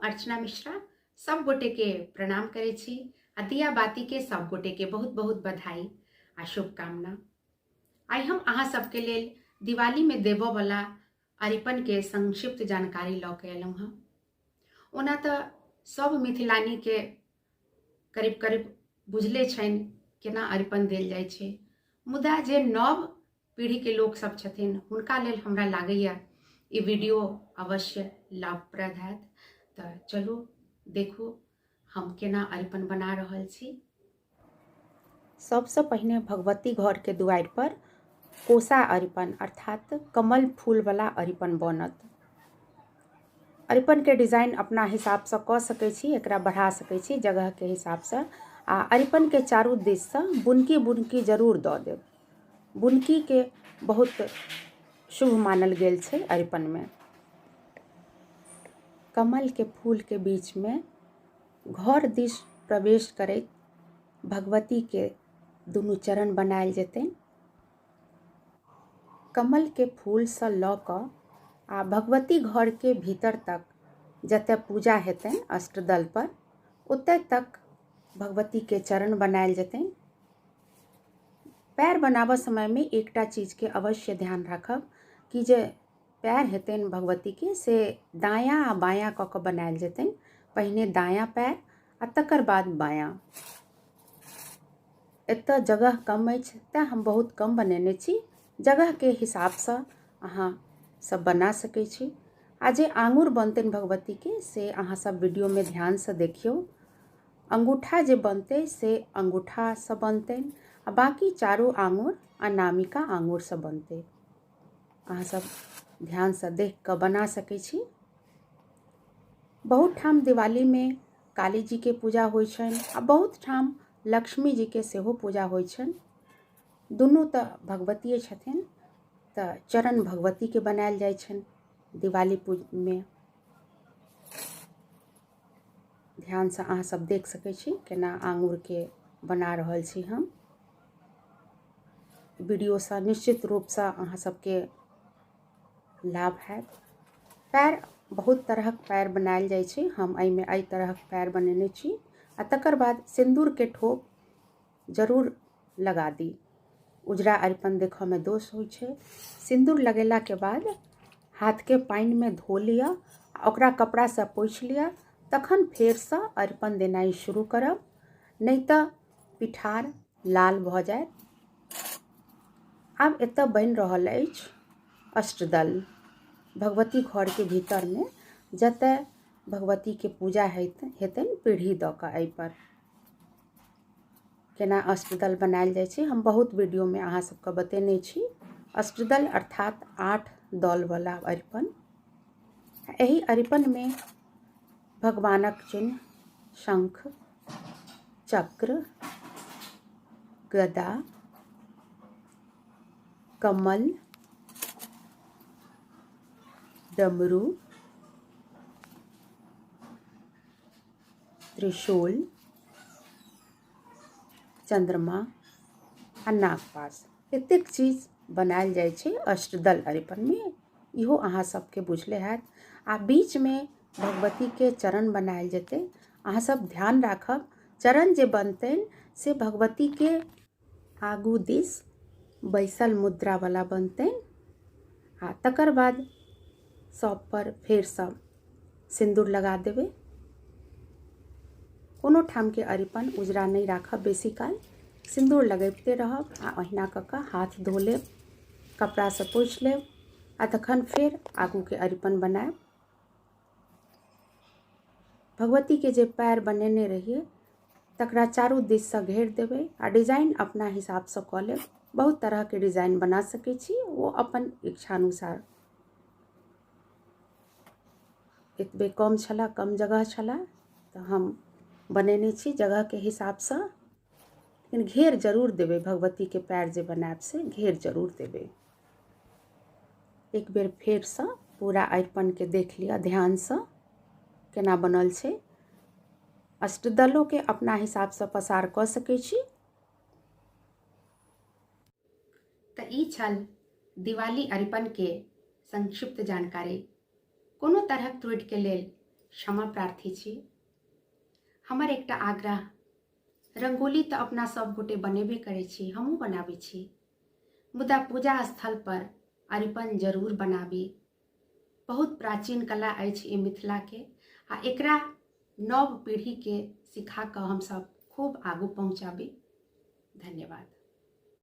अर्चना मिश्रा सब गोटे के प्रणाम करै छी आ दिया बाती के सब गोटे के बहुत बहुत बधाई आ शुभकामना। आइ हम अहाँ सबके लेल दिवाली में देबऽ वाला अरिपन के संक्षिप्त जानकारी लऽ के एलहुँ हँ। ओना तऽ सब मिथिलानी के करीब करीब बुझले छनि केना अरिपन देल जाइ छै, मुदा जे नव पीढ़ीके लोक सब छथिन हुनका लेल हमरा लागैए ई वीडियो अवश्य लाभप्रद हैत। तऽ चलू देखू हम केना अरिपन बना रहल छी। सबसँ पहिने भगवती घरके दुआरि पर कोसा अरिपन अर्थात कमल फूलवला अरिपन बनत। अरिपनके डिजाइन अपना हिसाबसँ कऽ सकै छी, एकरा बढ़ा सकै छी जगहके हिसाबसँ। आ अरिपनके चारू दिससँ बुनकी बुनकी जरूर दऽ देब। बुनकीके बहुत शुभ मानल गेल छै अरिपनमे। कमलके फूलके बीचमे घर दिस प्रवेश करैत भगवतीके दुनू चरण बनायल जेतनि। कमलके फूलसँ लऽ कऽ आ भगवती घरके भीतर तक जतय पूजा हेतनि अष्टदल पर ओतय तक भगवतीके चरण बनायल जेतनि। पैर बनाबऽ समयमे एकटा चीजके अवश्य ध्यान राखब कि जे पैर हेतनि भगवतीके से दायाँ आ बायाँ कऽ कऽ बनायल जेतनि। पहिने दायाँ पैर आ तकर बाद बायाँ। एतऽ जगह कम अछि तैँ हम बहुत कम बनेने छी। जगहके हिसाबसँ अहाँ सब बना सकै छी। आ जे आङ्गुर बनतनि भगवतीके से अहाँ सब वीडियोमे ध्यानसँ देखियौ। अंगूठा जे बनतै से अंगूठासँ बनतनि आ बाँकी चारू आङ्गुर अनामिका आङ्गुरसँ बनतै। अहाँ सब ध्यानसँ देख कऽ बना सकै छी। बहुत ठाम दिवालीमे काली जीके पूजा होइ छनि आ बहुत ठाम लक्ष्मी जीके सेहो पूजा होइ छनि। दुनू तऽ भगवतिये छथिन, तऽ चरण भगवतीके बनायल जाइ छनि दिवाली मे। ध्यानसँ अहाँ सब देख सकै छी केना आङ्गुरके बना रहल छी हम। वीडियोसँ निश्चित रूपसँ अहाँ सबके लाभ हैत। पैर बहुत तरहक पैर बनायल जाइ छै, हम एहिमे एहि तरहक पैर बनेने छी। आ तकर बाद सिन्दूरके ठोप जरूर लगा दी। उजरा अरिपन देखऽमे दोष होइ छै। सिन्दूर लगेलाके बाद हाथके पानिमे धो लिअ आ ओकरा कपड़ासँ पोछि लिअ, तखन फेरसँ अरिपन देनाइ शुरू करब, नहि तऽ पिठार लाल भऽ जायत। आब एतऽ बनि रहल अछि अष्टदल भगवती घरके भीतरमे, जतय भगवतीके पूजा हेतनि पीढ़ी दऽ कऽ। एहिपर केना अष्टदल बनायल जाइ छै हम बहुत वीडियोमे अहाँ सबके बतेने छी। अष्टदल अर्थात 8 दलवला अरिपन। एहि अरिपनमे भगवानक चिन्ह शंख, चक्र, गदा, कमल, डमरू, त्रिशूल, चंद्रमा आ नागपाश एतेक चीज बनायल जाइ छै अष्टदल अरिपनमे। इहो अहाँ सबके बुझले हैत। आ बीचमे भगवतीके चरण बनायल जेतै। अहाँ सब ध्यान राखब, चरण जे बनतनि से भगवतीके आगू दिस बैसल मुद्रावला बनतनि। आ तकर बाद सब पर फेरसँ सिन्दूर लगा देबै। कोनो ठामके अरिपन उजरा नहि राखब बेसी काल, सिन्दूर लगबिते रहब आ ओहिना कऽ कऽ हाथ धो लेब, कपड़ासँ पोछि लेब आ तखन फेर आगूके अरिपन बनायब। भगवतीके जे पैर बनेने रहियै तकरा चारू दिससँ घेर देबै आ डिजाइन अपना हिसाबसँ कऽ लेब। बहुत तरहके डिजाइन बना सकै छी, ओ अपन इच्छानुसार। एतबे कम छलए, कम जगह छलए तऽ हम बनेने छी जगहके हिसाबसँ, लेकिन घेर जरूर देबै भगवतीके पैर जे बनायब से घेर जरूर देबै। एक बेर फेरसँ पूरा अरिपनके देख लिअ ध्यानसँ केना बनल छै। अष्टदलोके अपना हिसाबसँ पसार कऽ सकै छी। तऽ ई छल दिवाली अरिपनके संक्षिप्त जानकारी। कोनो तरहक त्रुटिके लेल क्षमा प्रार्थी छी। हमर एकटा आग्रह, रंगोली तऽ अपना सब गोटे बनेबे करै छी, हमहूँ बनाबै छी, मुदा पूजा स्थल पर अरिपन जरूर बनाबी। बहुत प्राचीन कला अछि ई मिथिलाके आ एकरा नव पीढ़ीके सिखा कऽ हमसब खूब आगू पहुँचाबी। धन्यवाद।